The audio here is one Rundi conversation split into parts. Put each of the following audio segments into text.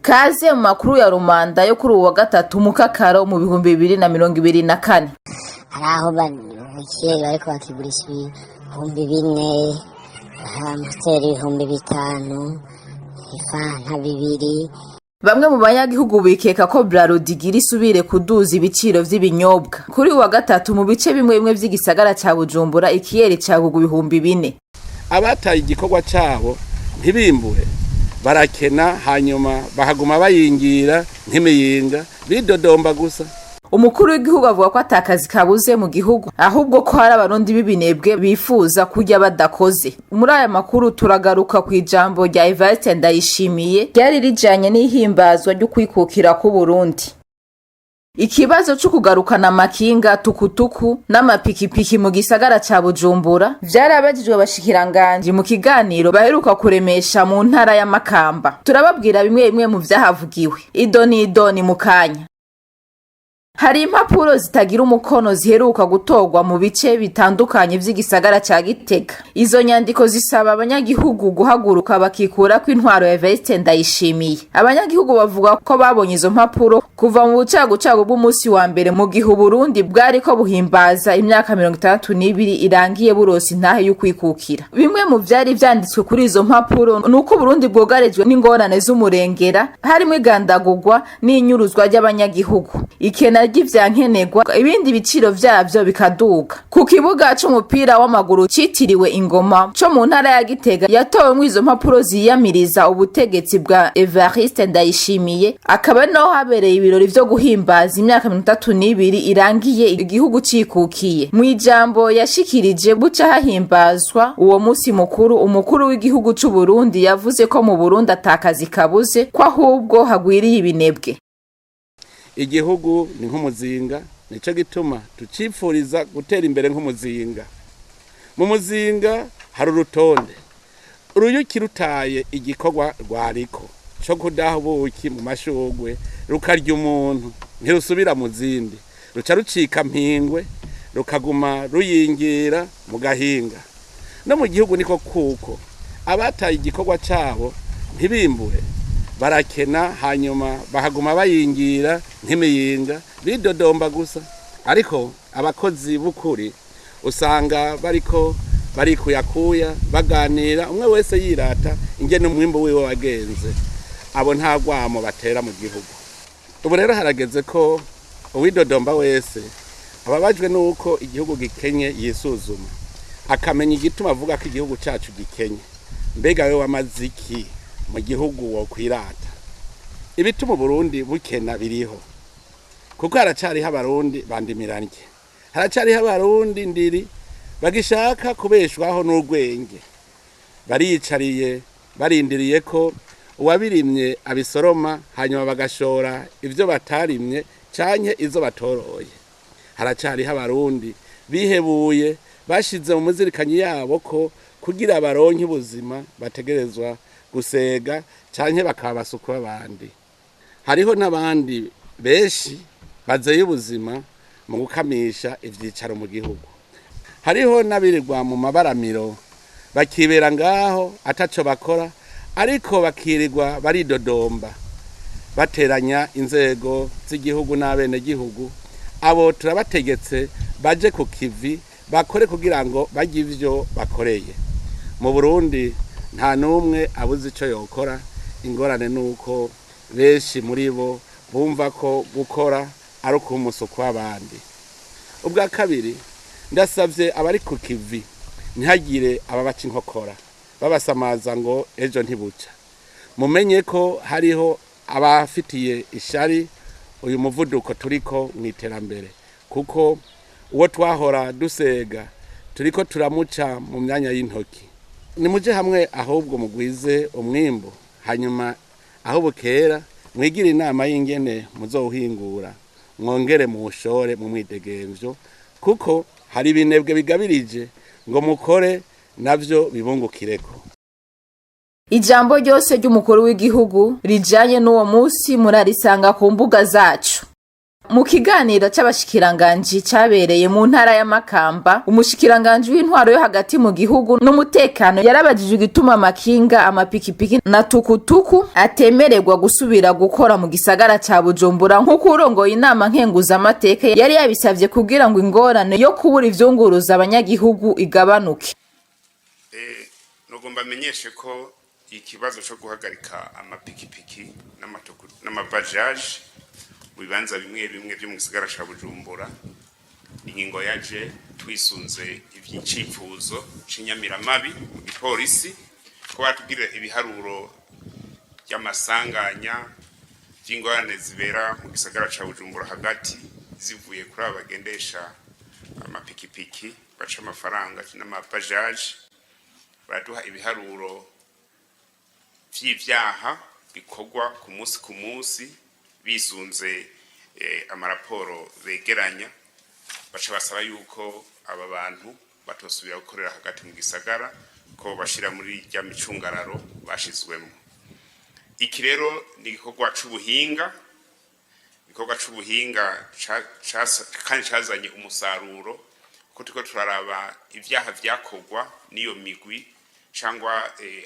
Kaze mu makuru ya Rumanda yo kuri uwu wa gatatu Mukakaro mu 2024. Hari aho bavukiye bariko bakigurisha 4000, Amstel 5000, ifanta 2000. Bamwe mu banyagihugu bikeka ko Brarudi igira isubire kuduza ibiciro vy'ibinyobwa. Kuri uwu wa gatatu, mu bice bimwe bimwe vy'igisagara ca Bujumbura, ikiyeri cagugwa 4000. Abataye igikorwa cabo ntibimbure barakena, hanyuma bakaguma bayingira nk'imiyinga, bidodomba gusa. Umukuru w'igihugu avuga ko atakazi kabuze mu gihugu, ahubwo ko hari Abarundi b'ibinebwe bifuza kurya badakoze. Muri aya makuru turagaruka ku ijambo rya Evariste Ndayishimiye ryari rijanye n'ihimbazwa ry'ukwikukira k'Uburundi. Ikibazo co kugarukana amakinga, tukutuku n'amapikipiki mu gisagara ca Bujumbura vyarabajijwe abashikiranganji mu kiganiro baheruka kuremesha mu ntara ya Makamba. Turababwira bimwe bimwe mu vyahavugiwe. Ido n'ido ni mu kanya. Hari impapuro zitagira umukono ziheruka gutorwa mu bice bitandukanye vy'igisagara ca Gitega. Izo nyandiko zisaba abanyagihugu guhaguruka bakikurako intwaro ya Evariste Ndayishimiye. Abanyagihugu bavuga ko babonye izo mpapuro kuva mu bucagucagu bw'umunsi wa mbere, mu gihe Uburundi bwariko buhimbaza imyaka 62 irangiye buronse intahe y'ukwikukira. Bimwe mu vyari vyanditswe kuri izo mpapuro ni uko Uburundi bwugarijwe n'ingorane z'umurengera, harimwo igandagurwa n'inyuruzwa ry'abanyagihugu, ikena ry'ivyankenerwa, ibindi biciro vyavyo bikaduga. Ku kibuga c'umupira w'amaguru citiriwe Ingoma co mu ntara ya Gitega yatowemwo izo mpapuro ziyamiriza ubutegetsi bwa Evariste Ndayishimiye, akaba ari naho habereye ibirori vyo guhimbaza imyaka 32 irangiye igihugu cikukiye. Mu ijambo yashikirije buca hahimbazwa uwo musi mukuru, umukuru w'igihugu c'Uburundi yavuze ko mu Burundi atakazi kabuze, ko ahubwo hagwiriye ibinebwe. Igihugu ni nk'umuzinga, nico gituma tucipfuriza gutera imbere nk'umuzinga. Mu muzinga hari urutonde. Uruyuki rutaye igikorwa rwariko co kudaha ubuki mu mashurwe, rukarya umuntu, ntirusubira mu zindi, ruca rucika mpingwe, rukaguma ruyingira mu gahinga. No mu gihugu niko kuko abataye igikorwa cabo ntibimbure barakena, hanyuma bakaguma bayingira nk'imiyinga, bidodomba gusa. Ariko abakozi b'ukuri usanga bariko barikuyakuya, baganira, umwe wese yirata ingene umwimbu wiwe wagenze. Abo nta rwamo batera mu gihugu. Ubu rero harageze ko uwidodomba wese ababajwe n'uko igihugu gikenye yisuzuma, akamenya igituma avuga ko igihugu cacu gikenye. Mbega we wamaze iki mu gihugu wokwirata? Ibituma Uburundi bukena biriho, kuko haracariho Abarundi bandimiranye, haracariho Abarundi ndiri bagishaka kubeshwaho n'urwenge, bariyicariye barindiriye ko uwabirimye abisoroma, hanyuma bagashora ivyo batarimye canke izo batoroye. Haracariho Abarundi bihebuye, bashize mu muzirikanyi yabo ko kugira baronke ubuzima bategerezwa gusega canke bakaba basuku b'abandi. Hariho n'abandi benshi bazeye ubuzima mu gukamisha ivyicaro mu gihugu. Hariho n'abirirwa mu mabaramiro, bakibera ngaho ataco bakora, ariko bakirirwa baridodomba, bateranya inzego z'igihugu n'abenegihugu. Abo turabategetse baje ku kivi, bakore kugira ngo barye ivyo bakoreye. Mu Burundi nta n'umwe abuze ico yokora. Ingorane nuko benshi muri bo bumva ko gukora ari ukumusuku w'abandi. Ubwa kabiri, ndasavye abari ku kivi ntihagire ababaca inkokora babasamaza ngo ejo ntibuca. Mumenye ko hariho abafitiye ishari uyu muvuduko turiko mu iterambere, kuko uwo twahora dusega turiko turamuca mu myanya y'intoki. Nimuje hamwe ahubwo mugwize umwimbu, hanyuma aho bukera mwigire inama y'ingene muzowuhingura, mwongere muwushore mu mwidegemvyo, kuko hari ibinebwe bigabirije ngo mukore navyo bibungukireko. Ijambo ryose ry'umukuru w'igihugu rijanye n'uwo musi murarisanga ku mbuga zacu. Mu kiganiro c'abashikiranganji cabereye mu ntara ya Makamba, umushikiranganji w'intwaro yo hagati mu gihugu n'umutekano yarabajijwe igituma amakinga, amapikipiki na tukutuku atemererwa gusubira gukora mu gisagara ca Bujumbura, nk'uko urongoye inama nkenguzamateka yari yabisavye, kugira ngo ingorane yo kubura ivyunguruza abanyagihugu igabanuke. Nugomba amenyeshe ko ikibazo cyo guhagarika amapikipiki n'amabajaji mu bibanza bimwe bimwe byo mu gisagara ca Bujumbura, ingingo yaje twisunze ivy'icifuzo c'inyamiramabi mu gipolisi, ko batubwira ibiharuro by'amasanganya by'ingorane zibera mu gisagara ca Bujumbura hagati zivuye kuri aba bagendesha amapikipiki baca amafaranga n'amabajaji. Baraduha ibiharuro vy'ivyaha bikorwa ku munsi ku munsi bisunze amaraporo begeranya, baca basaba yuko aba bantu batosubira gukorera hagati mu gisagara, ko bashira muri rya micungararo bashizwemo. Iki rero ni igikorwa c'ubuhinga, igikorwa c'ubuhinga kandi cazanye umusaruro, kuko turiko turaraba ivyaha vyakorwa n'iyo migwi cyangwa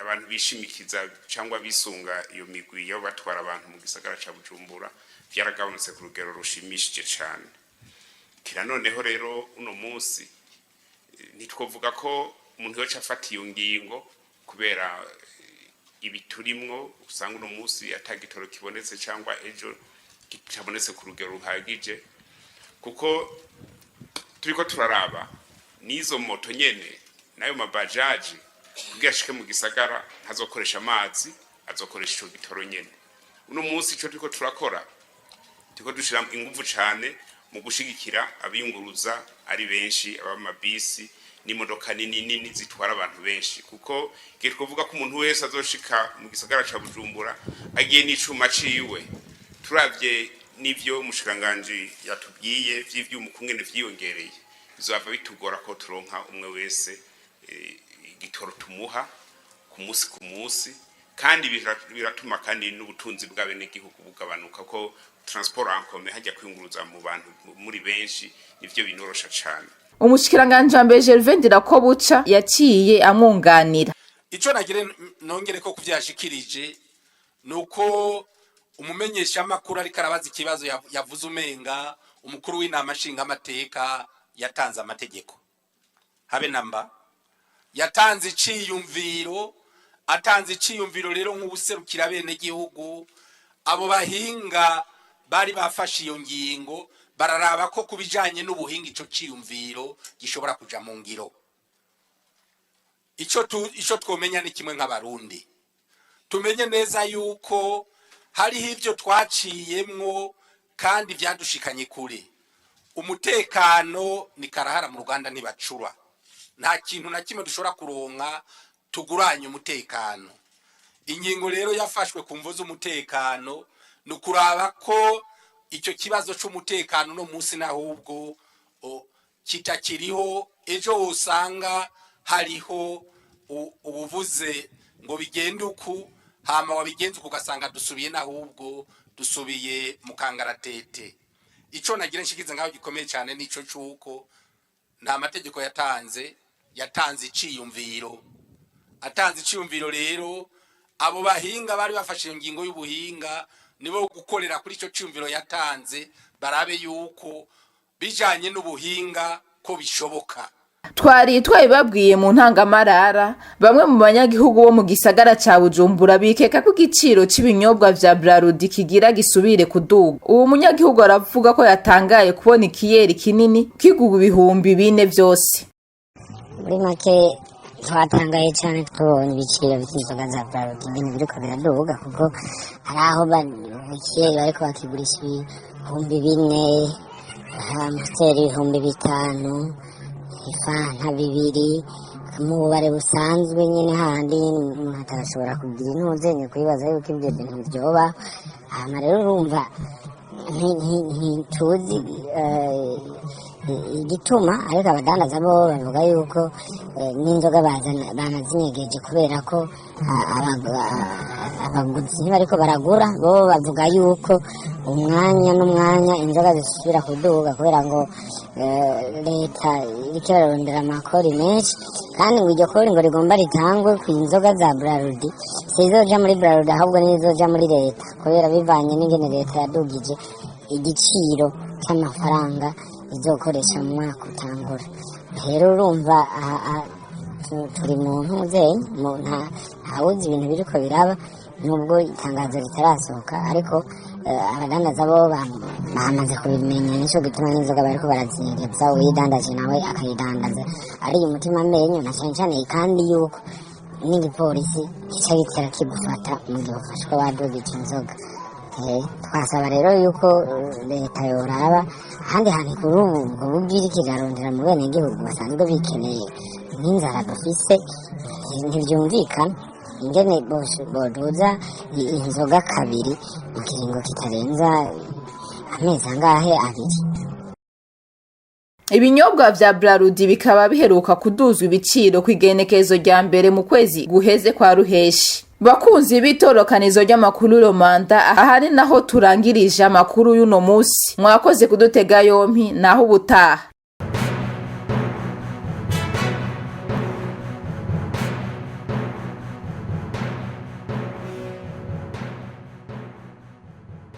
abantu bishimikiza cyangwa bisunga iyo migwi yo batwara abantu mu gisagara ca Bujumbura, vyaragabanutse ku rugero rushimishije cane. Kira noneho rero uno munsi ntitwovuga ko umuntu yoca afata iyo ngingo kubera ibi turimwo, usanga uno munsi ata gitoro kibonetse cyangwa ejo kitabonetse ku rugero ruhagije, kuko turiko turaraba n'izo moto nyene n'ayo mabajaji, kugira ashike mu gisagara ntazokoresha amazi, azokoresha ico gitoro nyene. Uno munsi ico turiko turakora, turiko dushira inguvu cane mu gushigikira abiyunguruza ari benshi, abamabisi n'imodoka nini nini zitwara abantu benshi, kuko igihe twovuga ko umuntu wese azoshika mu gisagara ca Bujumbura agiye n'icuma ciwe, turavye n'ivyo umushikiranganji yatubwiye vy'ivyuma ukungene vyiyongereye, bizova bitugora ko turonka umwe wese igitoro tumuha ku munsi ku munsi. Kandi biratuma kandi n'ubutunzi bw'abenegihugu bugabanuka, ko transport en commun, hajya kwiyunguruza mu bantu muri benshi, nivyo binorosha cane. Umushikiranganji wa mbere Gervais Ndirakobuca yaciye amwunganira. Icyo nagire nongere ko kuvyashikirije nuko umumenyeshamakuru ariko arabaza ikibazo yavuze umenga umukuru w'inama nshingamateka yatanze amategeko. Habe namba, yatanze iciyumviro. Atanze iciyumviro rero nk'ubuserukira bene gihugu, abo bahinga bari bafashe iyo ngingo bararaba ko kubijanye n'ubuhinga ico ciyumviro gishobora kuja mu ngiro. Ico twomenya ni kimwe: nk'Abarundi tumenye neza yuko hariho ivyo twaciyemwo kandi vyadushikanye kure. Umutekano ni karahara mu ruganda, ntibacura. Nta kintu na kimwe dushobora kuronka tuguranye umutekano. Ingingo rero yafashwe ku mvo z'umutekano, ni ukuraba ko icyo kibazo c'umutekano no munsi n'ahubwo kitakiriho. Ejo wosanga hariho ubuvuze ngo bigende uku, hama wabigenza uku, ugasanga dusubiye n'ahubwo dusubiye mu kangaratete. Ico nagira nshikize ngaho gikomeye cyane nico cuko nta mategeko yatanze, yatanze iciyumviro. Atanze iciyumviro rero, abo bahinga bari bafashe iyo ngingo y'ubuhinga nibo gukorera kuri ico ciyumviro yatanze, barabe yuko bijanye n'ubuhinga ko bishoboka. Twari twabibabwiye mu ntangamarara, bamwe mu banyagihugu bo mu gisagara ca Bujumbura bikeka ko igiciro c'ibinyobwa vya Brarudi kigira gisubire kuduga. Uwo munyagihugu aravuga ko yatangaye kubona ikiyeri kinini kigurwa 4000 vyose. Muri make twatangaye cyane tubonye ibiciro by'inzoga za Brarudi ingene biriko biraduga, kuko hari aho ikiyeri bariko bakigurisha 4000, Amstel 5000, ifanta 2000 mu bubare busanzwe nyine, hahandi nyine umuntu atashobora kugira intuzenye kwibaza yuko ibyo bintu vyoba. Hama rero urumva ntituzi. Igituma ariko abadandaza bo bavuga yuko n'inzoga bazana banazinyegeje kubera ko abaguzi ntibariko baragura. Bo bavuga yuko umwanya n'umwanya inzoga zisubira kuduga, kubera ngo leta iriko irarondera amakori menshi, kandi ngo iryo kori ngo rigomba ritangwe ku inzoga za Brarudi, sizoja muri Brarudi ahubwo nizoja muri leta, kubera bivanye n'ingene leta yadugije igiciro c'amafaranga izokoresha mu mwaka utangura. Rero urumva turi mu ntuzenye ntawuzi ibintu biriko biraba, nubwo itangazo ritarasohoka, ariko abadandaza bo bamaze kubimenya. Nico gituma n'inzoga bariko barazinyegeza, uyidandaje nawe akayidandaza ari umutima amenyo, na cane cane kandi yuko n'igipolisi kica gitera kigufata mu gihe ufashwe wadugije inzoga. Twasaba rero yuko leta yoraba ahandi hantu kuri ubu ubwo buryo iriko irarondera mu benegihugu basanzwe bikeneye. N'inzara dufise, ntivyumvikana ingene boduza inzoga kabiri mu kiringo kitarenza amezi angahe, 2. Ibinyobwa vya Brarudi bikaba biheruka kuduzwa ibiciro ku igenekerezo rya 1 mu kwezi guheze kwa Ruheshi. Bakunzi b'itorokanizo ry'amakuru Romanda, ahari naho turangirije amakuru y'uno musi. Mwakoze kudutega yompi, naho ubutaha.